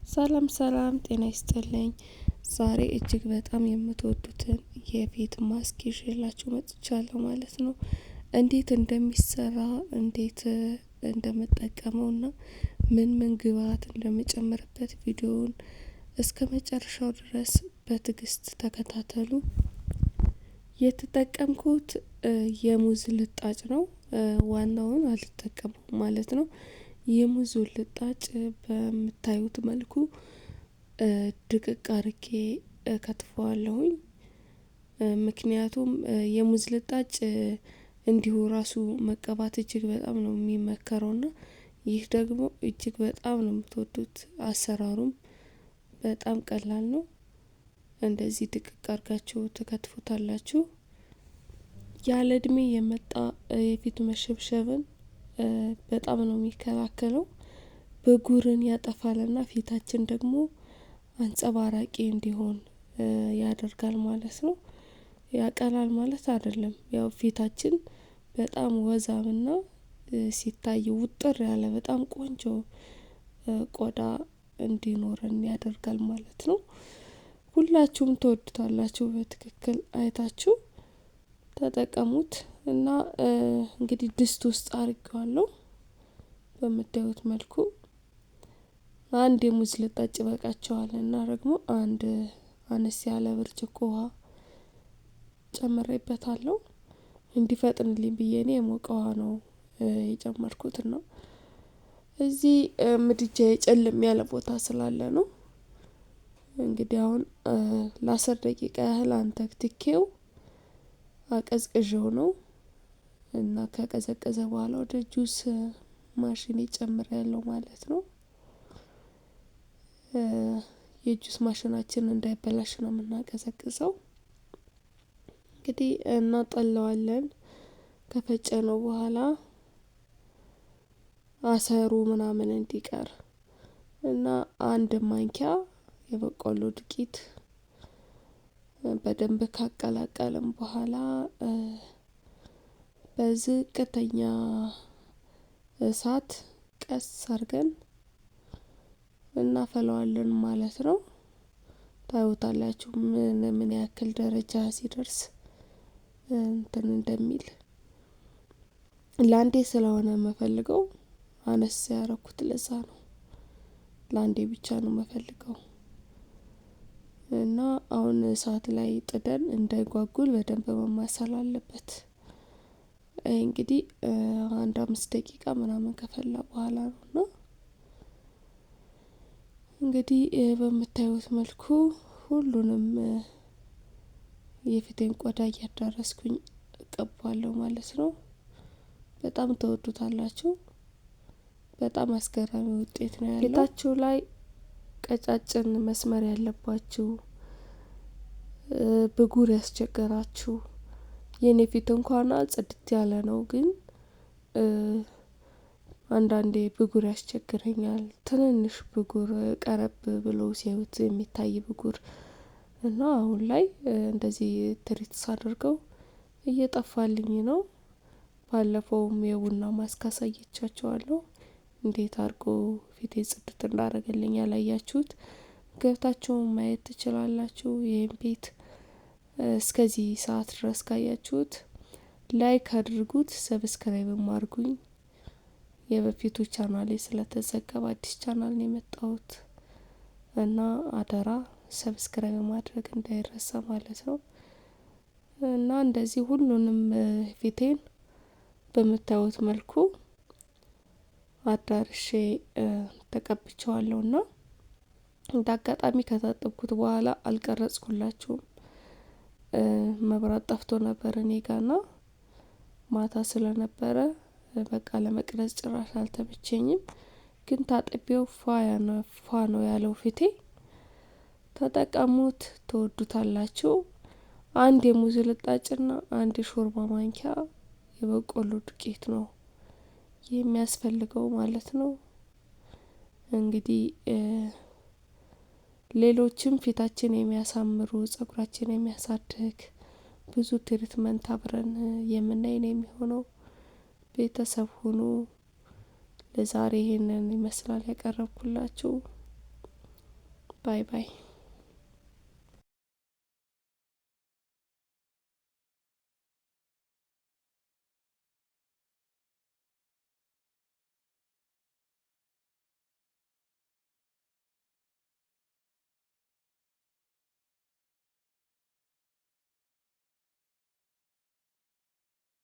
ሰላም ሰላም ጤና ይስጥልኝ። ዛሬ እጅግ በጣም የምትወዱትን የፊት ማስክ ይዤላችሁ መጥቻለሁ ማለት ነው። እንዴት እንደሚሰራ፣ እንዴት እንደምጠቀመውና ምን ምን ግብአት እንደምጨምርበት ቪዲዮውን እስከ መጨረሻው ድረስ በትዕግስት ተከታተሉ። የተጠቀምኩት የሙዝ ልጣጭ ነው። ዋናውን አልጠቀመውም ማለት ነው። የሙዙን ልጣጭ በምታዩት መልኩ ድቅቅ አርጌ እከትፈዋለሁኝ። ምክንያቱም የሙዝ ልጣጭ እንዲሁ ራሱ መቀባት እጅግ በጣም ነው የሚመከረውና ይህ ደግሞ እጅግ በጣም ነው የምትወዱት። አሰራሩም በጣም ቀላል ነው። እንደዚህ ድቅቅ አርጋችሁ ትከትፉታላችሁ። ያለ እድሜ የመጣ የፊት መሸብሸብን በጣም ነው የሚከላከለው። ብጉርን ያጠፋልና ፊታችን ደግሞ አንጸባራቂ እንዲሆን ያደርጋል ማለት ነው። ያቀላል ማለት አይደለም፣ ያው ፊታችን በጣም ወዛምና ሲታይ ውጥር ያለ በጣም ቆንጆ ቆዳ እንዲኖረን ያደርጋል ማለት ነው። ሁላችሁም ትወዱታላችሁ። በትክክል አይታችሁ ተጠቀሙት። እና እንግዲህ ድስት ውስጥ አርጌዋለሁ በምታዩት መልኩ። አንድ የሙዝ ልጣጭ ይበቃቸዋል። እና ደግሞ አንድ አነስ ያለ ብርጭቆ ውሃ ጨምሬበታለሁ። እንዲፈጥንልኝ ብዬ እኔ የሞቀ ውሃ ነው የጨመርኩት። ነው እዚህ ምድጃ ጨለም ያለ ቦታ ስላለ ነው። እንግዲህ አሁን ለ10 ደቂቃ ያህል አንተክትኬው አቀዝቅዤው ነው። እና ከቀዘቀዘ በኋላ ወደ ጁስ ማሽን ጨምሬያለሁ ማለት ነው። የጁስ ማሽናችን እንዳይበላሽ ነው የምናቀዘቅዘው። እንግዲህ እናጠለዋለን። ከፈጨነው በኋላ አሰሩ ምናምን እንዲቀር። እና አንድ ማንኪያ የበቆሎ ዱቄት በደንብ ካቀላቀልን በኋላ በዝቅተኛ እሳት ቀስ አድርገን እናፈላዋለን ማለት ነው። ታዩታላችሁ ምን ምን ያክል ደረጃ ሲደርስ እንትን እንደሚል። ለአንዴ ስለሆነ የምፈልገው አነስ ያረኩት ለዛ ነው። ለአንዴ ብቻ ነው የምፈልገው። እና አሁን እሳት ላይ ጥደን እንዳይጓጉል በደንብ መማሰል አለበት። እንግዲህ አንድ 5 ደቂቃ ምናምን ከፈላ በኋላ ነው። እንግዲህ በምታዩት መልኩ ሁሉንም የፊቴን ቆዳ እያዳረስኩኝ እቀባለሁ ማለት ነው። በጣም ትወዱታላችሁ። በጣም አስገራሚ ውጤት ነው ያለው። ፊታችሁ ላይ ቀጫጭን መስመር ያለባችሁ፣ ብጉር ያስቸገራችሁ፣ የኔ ፊት እንኳን ጽድት ያለ ነው፣ ግን አንዳንዴ ብጉር ያስቸግረኛል። ትንንሽ ብጉር ቀረብ ብሎ ሲያዩት የሚታይ ብጉር። እና አሁን ላይ እንደዚህ treat ሳደርገው እየጠፋልኝ ነው። ባለፈውም የቡና ማስክ አሳይቻችኋለሁ። እንዴት አድርጎ ፊቴ ጽድት እንዳደረገልኝ ያላያችሁት ገብታችሁ ማየት ትችላላችሁ። ይህን ቤት እስከዚህ ሰዓት ድረስ ካያችሁት like አድርጉት፣ subscribe ም አድርጉኝ። የበፊቱ ቻናሌ ስለተዘጋ በአዲስ ቻናል ነው የመጣሁት። እና አደራ subscribe ማድረግ እንዳይረሳ ማለት ነው። እና እንደዚህ ሁሉንም ፊቴን በምታዩት መልኩ አዳርሼ ተቀብቼዋለሁ። እና እንደ አጋጣሚ ከታጠብኩት በኋላ አልቀረጽኩላችሁም። መብራት ጠፍቶ ነበር እኔ ጋና ማታ ስለነበረ በቃ ለመቅረጽ ጭራሽ አልተመቸኝም። ግን ታጥቤው ፏ ነው ያለው ፊቴ። ተጠቀሙት፣ ትወዱታላችሁ። አንድ የሙዝ ልጣጭና አንድ የሾርባ ማንኪያ የበቆሎ ዱቄት ነው የሚያስፈልገው ማለት ነው። እንግዲህ ሌሎችም ፊታችን የሚያሳምሩ፣ ጸጉራችን የሚያሳድግ ብዙ treatment አብረን የምናይ ነው የሚሆነው። ቤተሰብ ሁኑ። ለዛሬ ይሄንን ይመስላል ያቀረብኩላችሁ። Bye bye።